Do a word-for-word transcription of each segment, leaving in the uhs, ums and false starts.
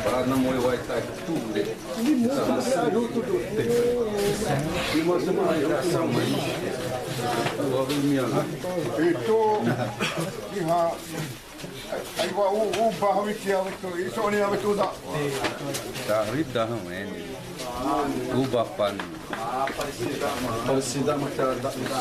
Para na môi wai ta tudo. Ito, iha, aiwa u, u bahawi kia wetu, iso ni wetu da. Tahri da hawani. U bapan. Parecida, parecida, mas tá, tá, tá.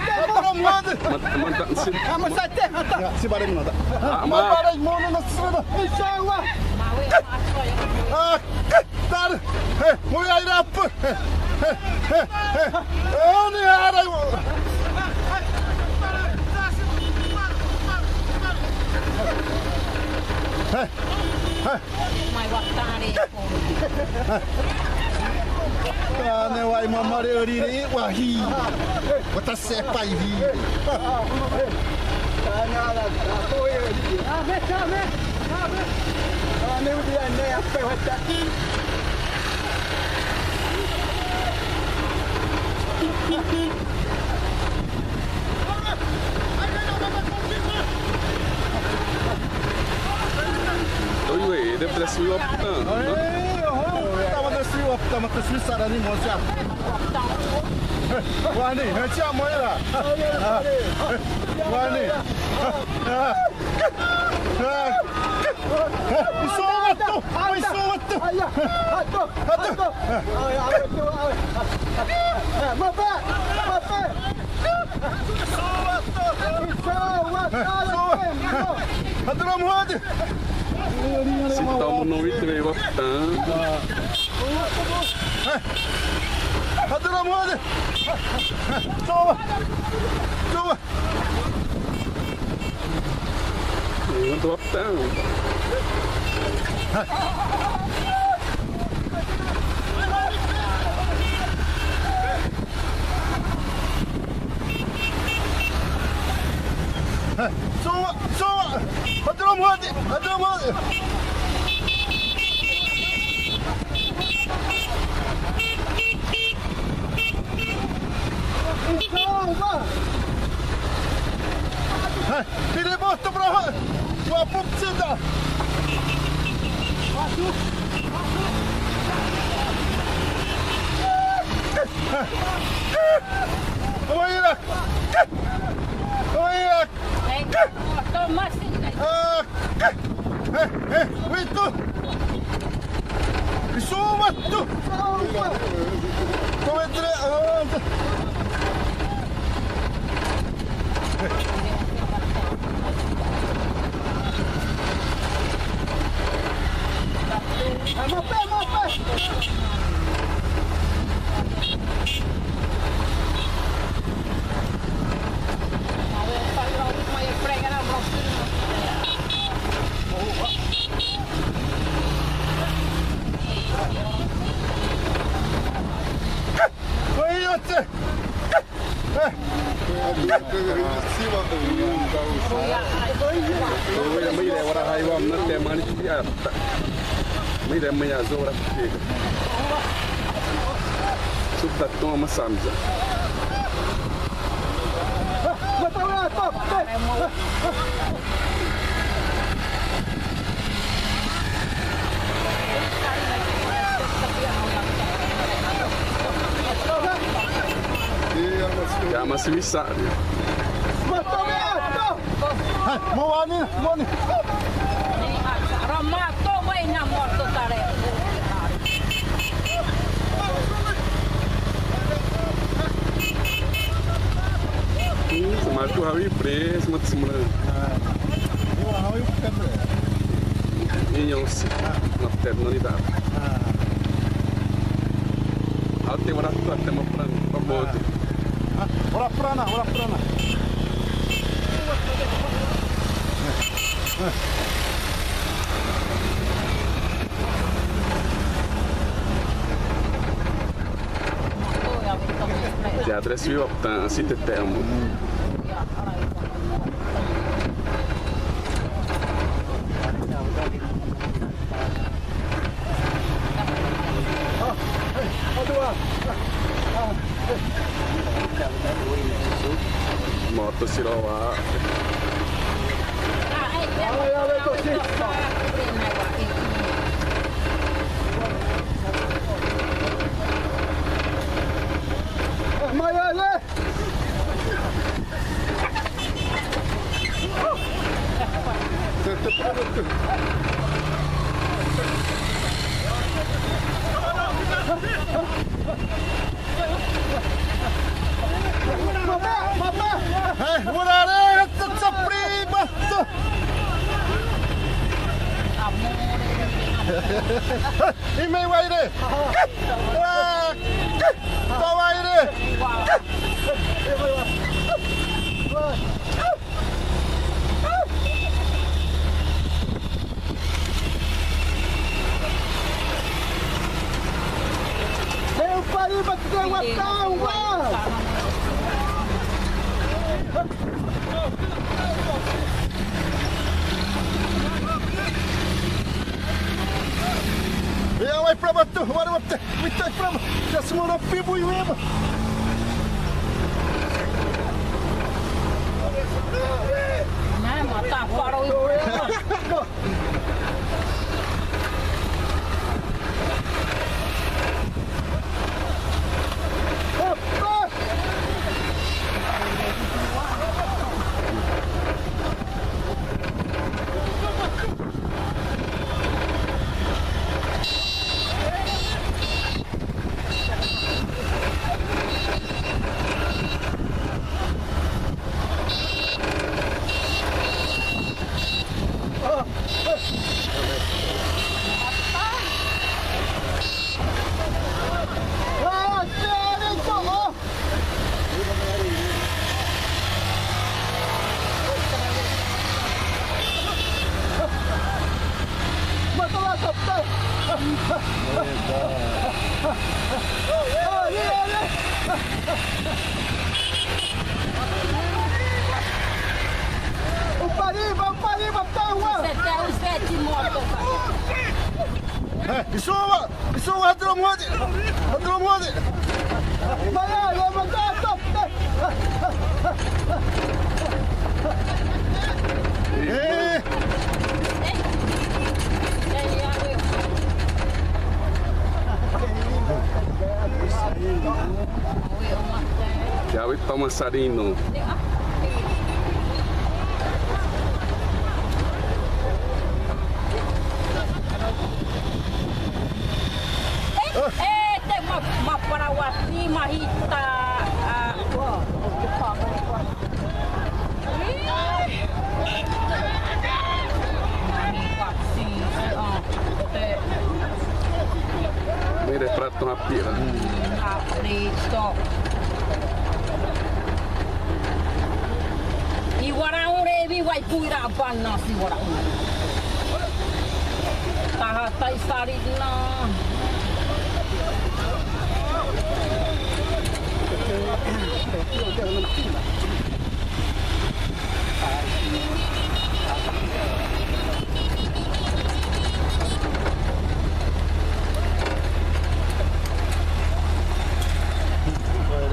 Hã, duré mono. Ma, ma, da, si, ma, sai te, hã, ta. Sibara mono da. Ah, ma, ma, bara mono na sura. Inshallah. Ah, tar. Hã, mo ai rap. Hã, hã, hã, hã. Ãne ara. Hã, hã. Ãne wa, ĩma marĩ rire wa hi. Wata sepai hi. Oi, oi, ede parece o Optan. Oi, oho, tava desse Optan, mas tá suíça, nem mostra. Wani, hã, tia mãe lá. Wani. Isô, ato! Isô, ato! Ato! Ato! Hadramaut! Sitao mono witré wa tan. Hadramaut! Toma! Toma! Io, tô optando. Soa, soa! Hadramaut! Hadramaut! Soa! Oi, oi, oi. Oi, oi. Ah, eh, eh, wito. Bisou, mato. Tô entre, ah, Oi, oi, oi. Oi, oi, ora haiwan na te mani tibiata. Mire maya zora ke. Sudah toma samza. Ya masih bisa. Hai, mawani, mawani. Ramato, wai na morto tare. Hum, sima tu hawi pre, sima tu semana. Ah, eu hawi pre. Inyo si, na terno ni da. Ah. Ate wara tu ate ma pran, pa bote. Ah, ora prana, ora prana. Teatro é sui optan, si te te amo. Moto sirowa'u. Eh, ora re, hata sa prima. Ime waire. Tawaire. Meu pai, bateu a tawa. Ya, wai pra bato, wara wapte, wita pra, ya semua rapi bu iwe ba. Nah, mata faro iwe. Upariba, upariba, tawa. Você tem uns sete mortos. Eh, isso, isso, adromo hodi. Adromo hodi. Vai, vai, vai, vai, vai. Eh. Ei, ei, ei. Masarino. Eh, eh, te ma, ma para wati mahita. Ah, Mire prato na pira. Apresto. Iwaraore mi wai puira bana si waraore. Taha tai sarina.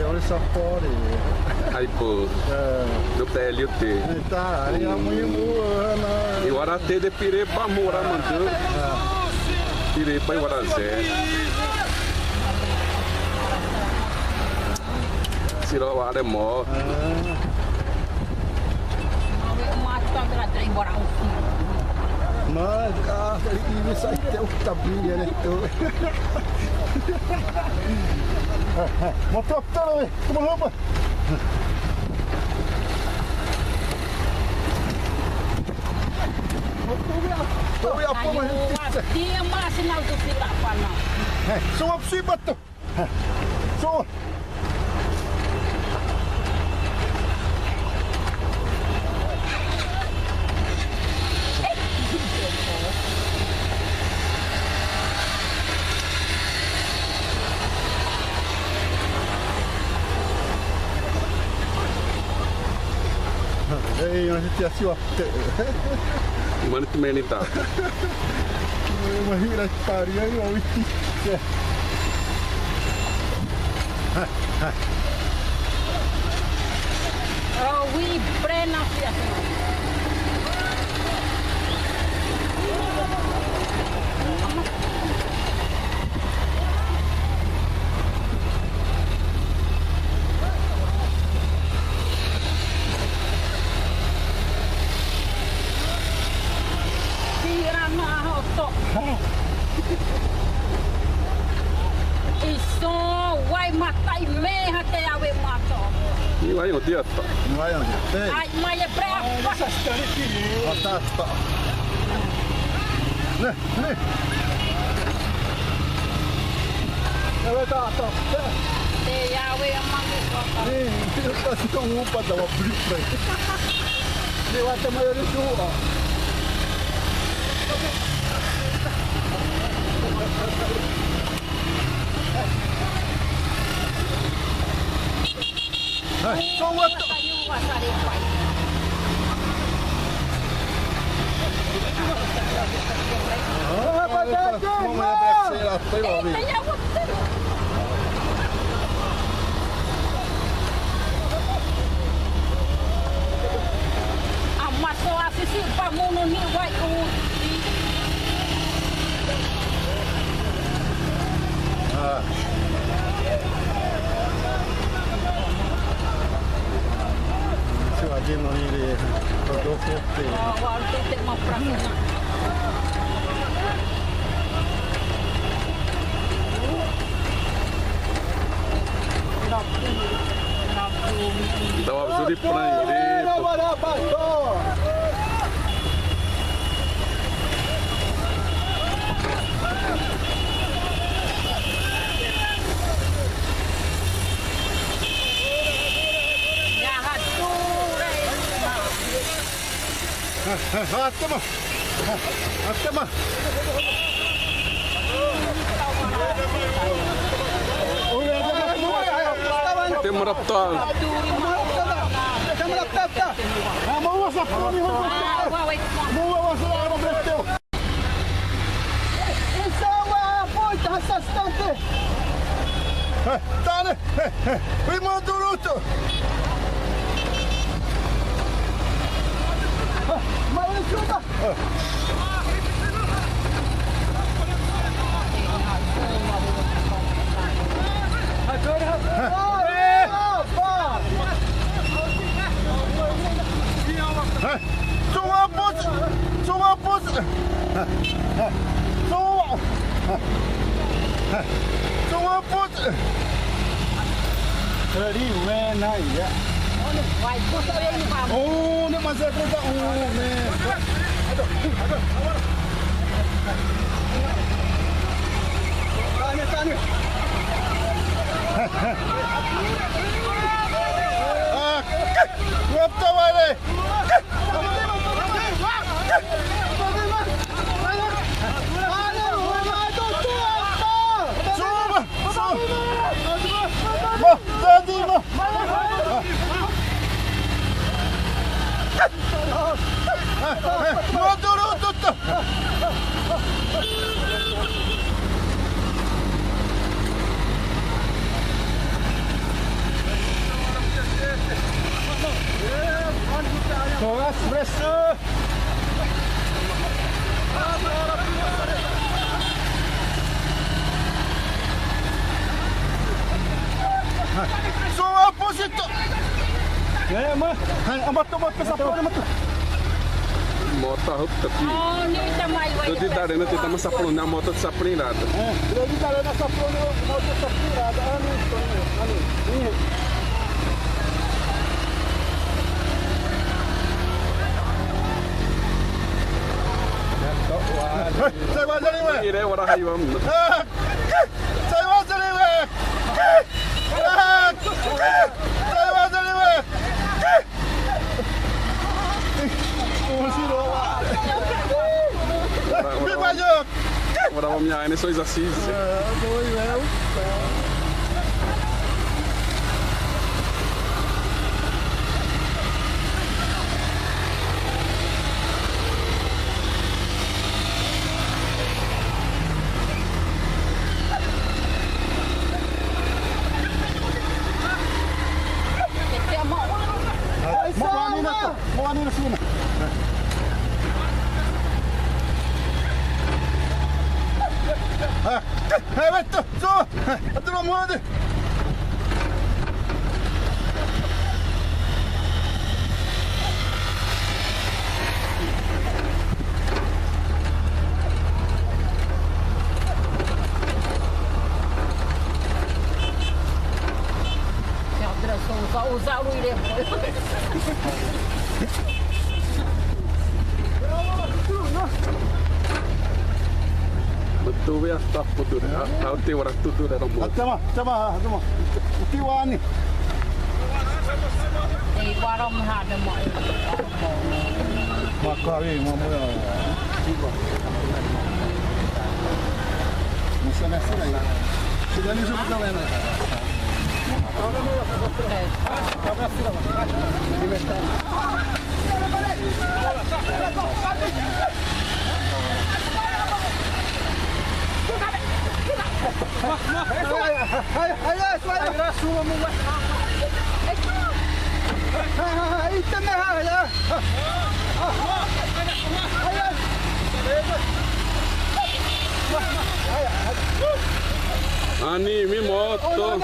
Ore sapore. Aipo. Eh. Do pele o te. Tá, e a mãe, hã? Iwara te de pire pa mora mandu. Ah. Pire pa iwara zé. Siro wa'ré mõ. Mas, ah, ini saya tahu tapi ya itu. Motor tahu, eh, kemana apa? Tahu apa, mas? Dia masih nak tu sila panas. Eh, suap sih betul. So. Ei, a gente assistiu a Mani tmeni ta. Mahira pari ai, oi. Oi, prena fiasma. Tirana hoto. Iso, wai matai me hate awe mato. Ni wai o dia ta. Ni wai o dia. Ai, mai e pre. Pasa stari ki. Pasa ta. Ne, ne. Ela tá, tá. Te awe amani. Ne, tá se tão roupa da uma brica. Levanta a maioria do, ó. Ai, só o outro. Ah, mas é que, irmão. Amaso asisi pamono ni wai uti. Ah. Sio aje no ni le Rodolfo te. Ah, wa te te ma prasina. Tava suri pranire. Atema. Atema. Tem raptor. Tem raptor. Essa é a boa, tá, né? Primo Duruto. Mas chuta. Agora, rapaz. Tô, tô put. Ri wẽ na ya. Ô, ne ma zé preta, ô, ne. Tane, tane. Ah, wapta wale. Tô, pressão. Sua opositor. É, ma. Ai, ama tô, ma tô, sapone, ma tô. Moto hâptapi. Tô di daré na, tô di daré na, sapone na moto sapone rada. É, tô di daré na, sapone, moto sapone rada. Ani, ani. Sai wazaliwe. Ire wara haiwan. Sai wazaliwe. Sai wazaliwe. Ora, ora, ora, vamos lá, né? Só exercício. Mo'ani na tô, mo'ani na tô. Ah, ah, vai, tô, tô. Tô, tô, tô. Betul ya, tak betul. Tahu te orang tutur dalam. Tama, tama, tama. Uti wani. Ei, warom hada mo. Makawi, mamu ya. Musa nasi lagi. Sudah ni sudah kawin. Ani, mi moto.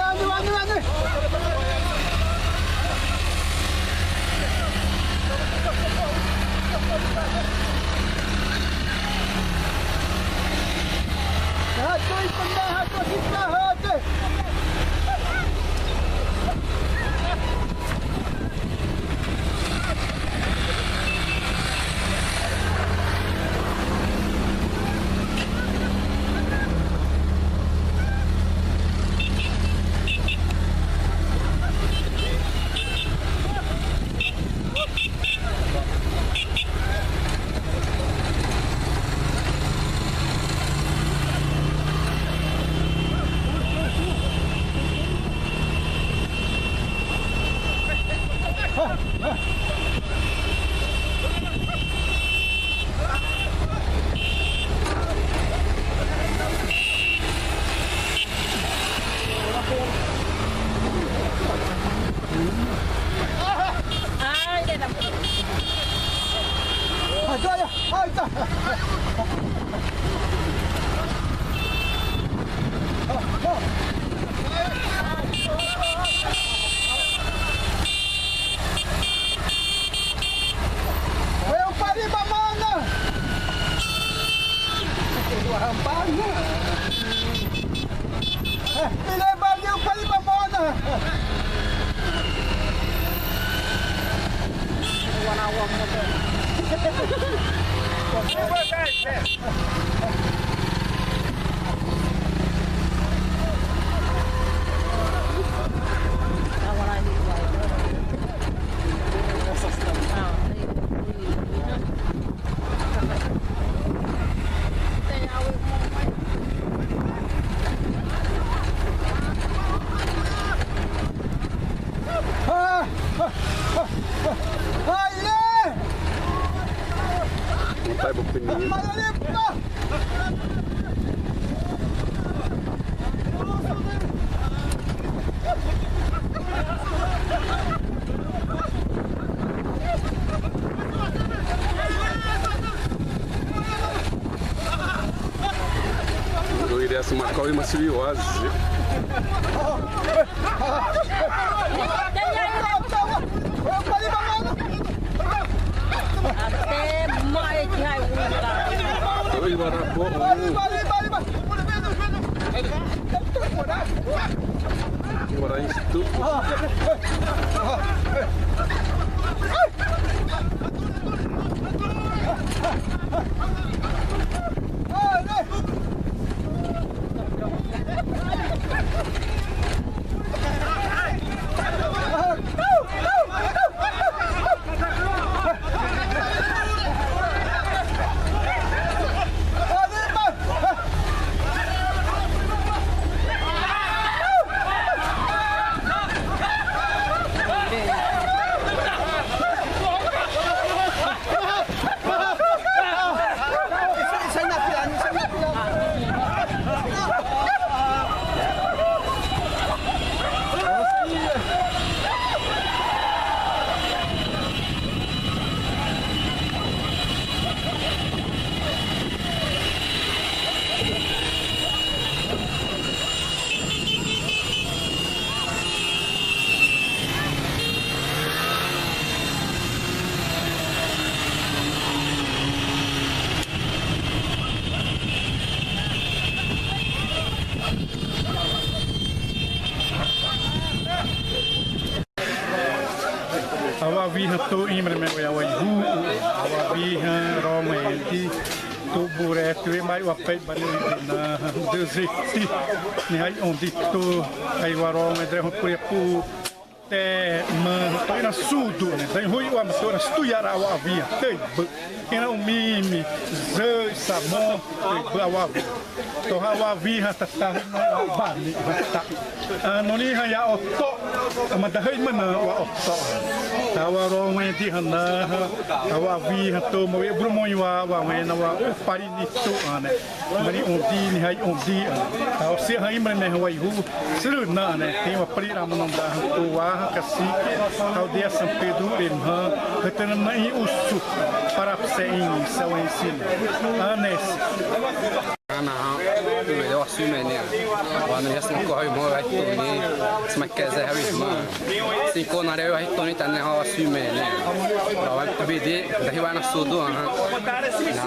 Ndo ire asima kau ima siwi wazi. Até mais que ai. Oi, barabo. Ora isto. Awa'awi hã tô ĩmreme waihu'u, awa'awi hã romhuri di, tô uburé tiwi mai wa pei bani na, dezeti, niha õ di tô, aiwa romhuri di hã puri pu, te ma tô ina sudu, ne, dai hui wa ma tô na sutu yara awa'awi hã, te bâ, ina umimi, zé, samo, te bâ awa'awi. Tô hã awa'awi hã tata, bani hã ta. Ãne hã ya oto, ma dahâimana wa oto. Tawa romhuri di hã na hã, awa'awi hã tô ma we brumoi wa, wa wena wa, pari ni tô ãne. Mari õ di, niha õ di ãne. Tasi hã ĩmreme hã waihu'u, sirina ãne. Tem wa pari ra ma nanda hã tô wa hã kasi. Aldeia São Pedro, ĩma hã, hã tana ma i usu. Para pse i sawa i sina. Ãne. Ana hã, ĩwe wa sumene. Wa na yas na ko hawi mo wa tuni. Sma keze hawi ma. Siko na re wa tuni tane hã wa sumene. Wa wa tubidi, dahi wa na sudu hã. Na,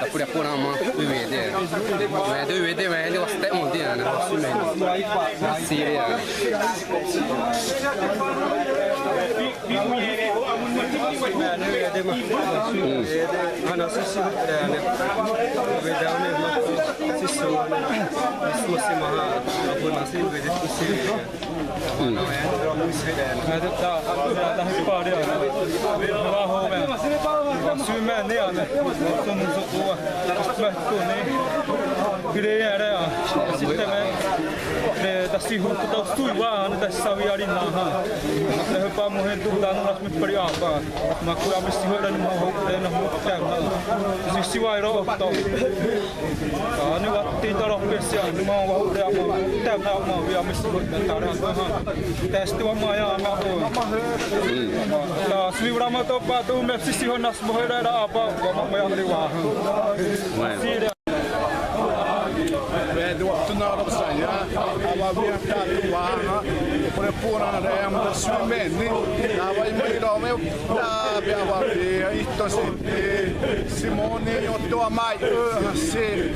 da pura pura ma, ĩwe de. Ĩwe de, ĩwe de, ĩwe de wa ste mo de na, wa sumene. Siria. Gire ãne, a, siteme, e, da sihu, da suiwa, da sawi arina, ha. Da pa mo he tu da no ras me pari apa. Ma ku ami siho da no ho, da no ho, ta na. Si siwa ro to. Ani wa ti da ro pe sia, ma wa ho da ma. Ta na ma wi ami siho da ta ra, ha. Test wa ma ya ma ko. Da siwa ma to pa tu me si siho nas mo he da apa, wa ma ya le wa. Sira. Wede wa tuna ro saya, awa bia ta tu wa, ore pura na da ya ma da sumeni, awa imi ro me, da bia wa bia, ito se, Simone, oto amai, se.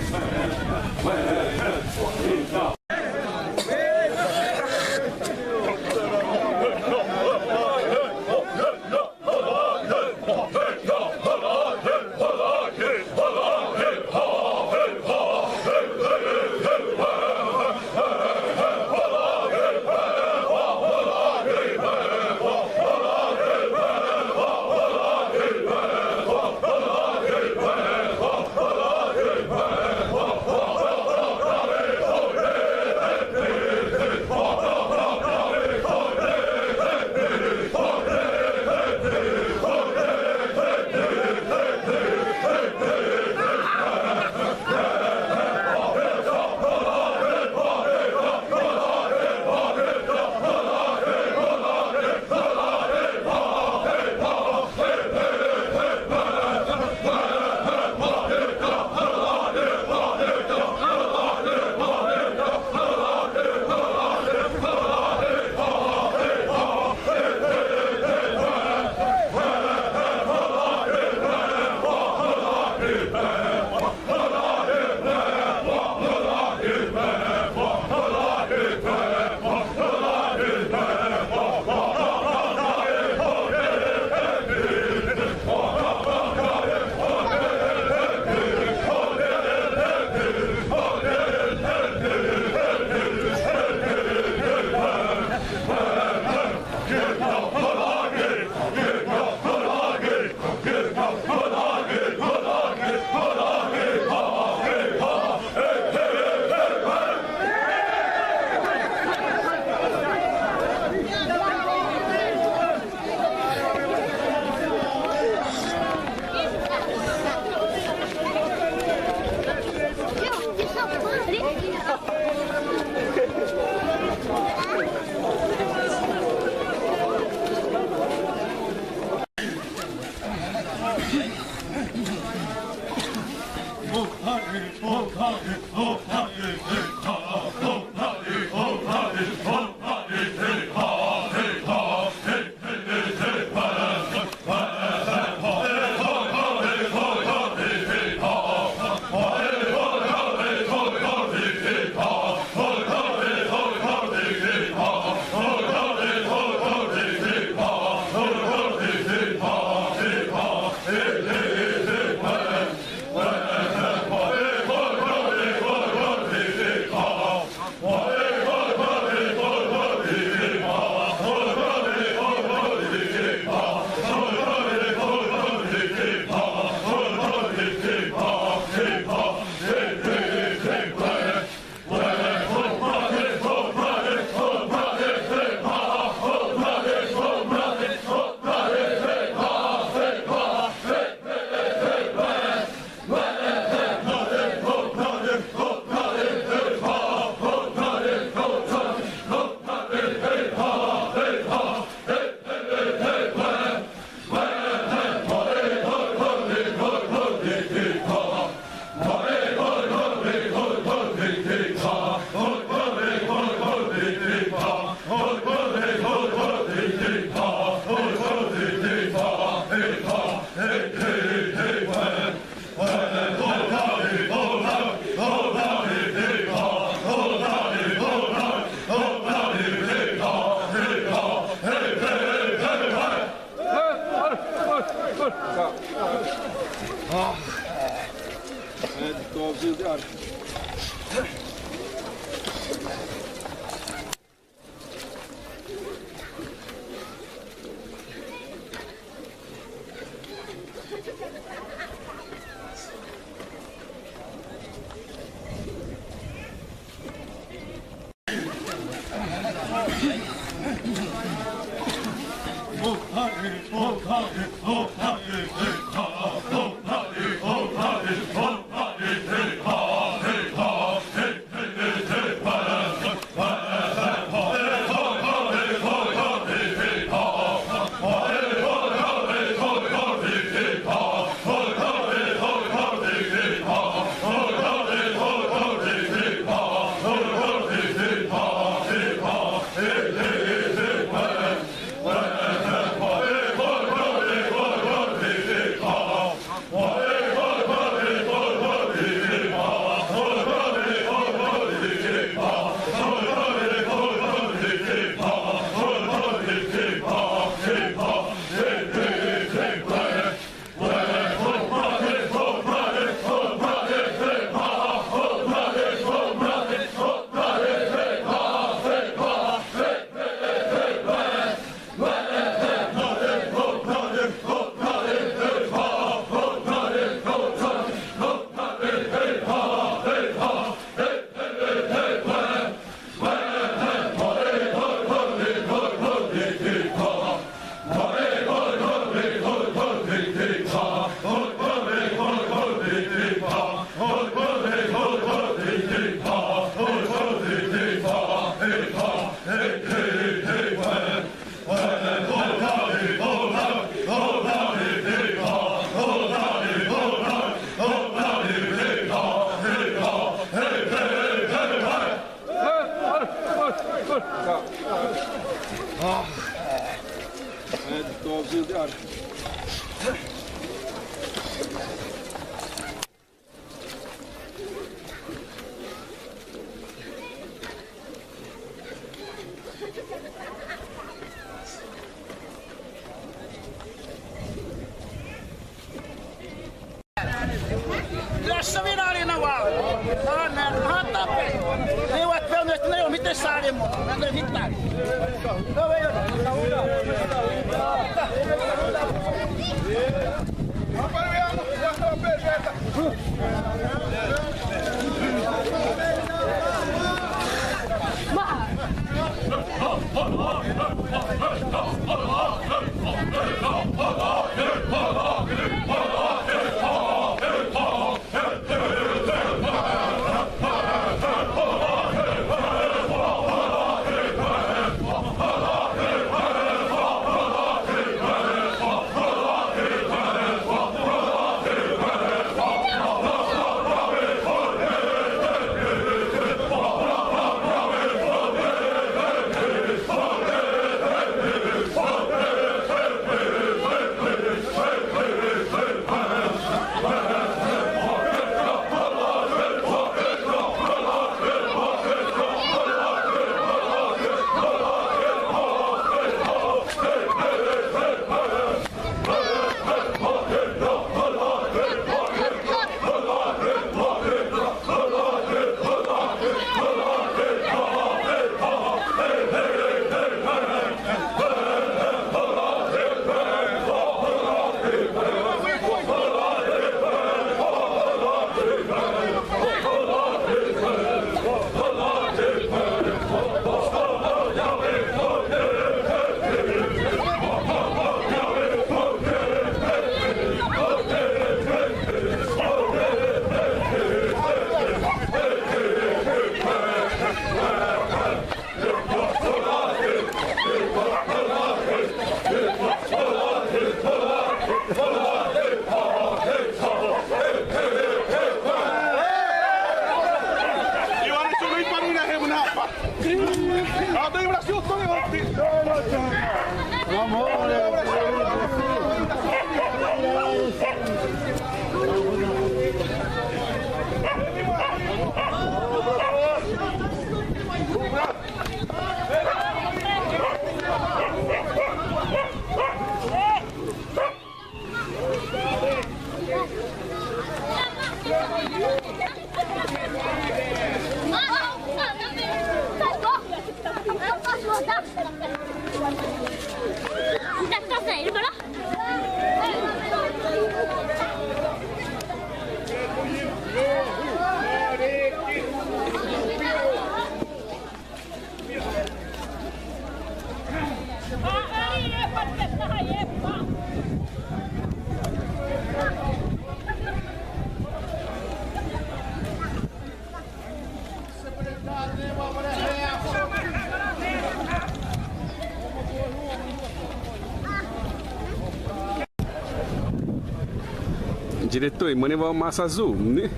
Diretor, ĩma ni wa ma sa zu, né?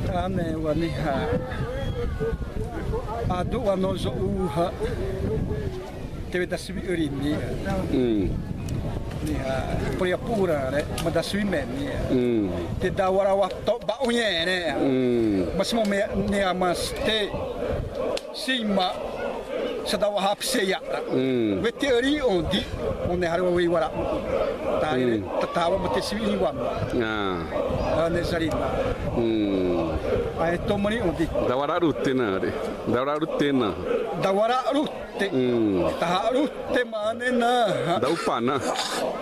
Ãne wa niha. Adu wa no zo uha. Te we da siwi uri ni. Hum. Niha. Puri apura, né? Ma da siwi me ni. Hum. Te da wara wa to ba unye, né? Hum. Mas mo me ne amaste. Sima, sa da wa hapse ya. Mm. We te ri ondi, one hare wa we wara. Tare, mm, tatawa ma te siwi wa. Ah. Ane zarina. Mm. Ai to mari ondi. Da wara rute na re. Da wara rute na. Da wara rute. Mm. Taha rute mane na. Da upana.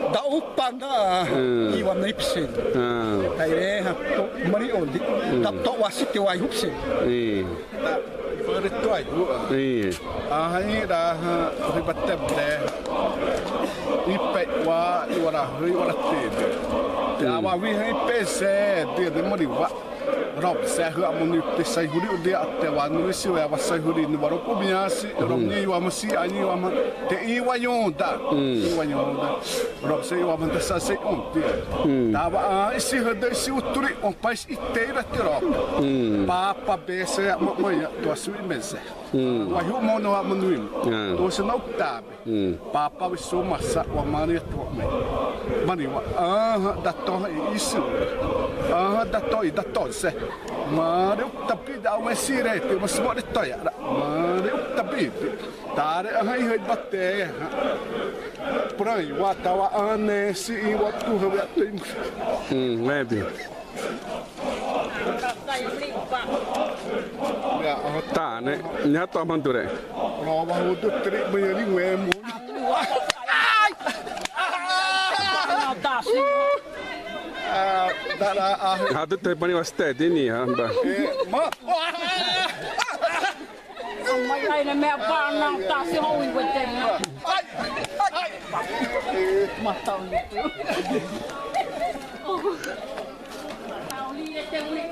Da upana. Mm. Iwa na ipse. Ah. Tare ha to mari ondi. Mm. Da to wasi te wa ipse. Eh. Vare toa yu. Ĩhã. Ãhã ĩ'ra hã, ribate bre. Ipe wa, iwara hã, iwara te. Te a wa wi hã, ipe se, de, de mori wa. Rob se hã, amoni pe sai huri, de ate wa, no si wa, wa sai huri, no wa ro ku biasi, rom ni wa ma si, ani wa ma. Te i wa yonda. I wa yonda. Rob se i wa ma, te sa se on, de. Tava, a, isi hã, de, isi uturi, on pais, Iteira tirok. Mm. Papa bese ma ma ya to asui mese. Mm. Wa hu mo no a manuim. Ah. To se na uktabe. Mm. Papa we so masa wa mani to me. Mani wa. Aha, da to isu. Aha, da to i da to se. Mari uktabi da we sire te mas mo de to ya. Mari uktabi. Tare aha i hoi bate. Prai wa tawa ane si i wa tu ha wa te. Mm, maybe. Ya, Tá, né? Nia tô mandure. Rowẽ hã tô três manhã de wemo. Hã tô três pani waste de ni hã ba. Ai, ai, na me pa na tá se ho i wete na. Ai, ai. Mata o tu. Mata o li e te ui.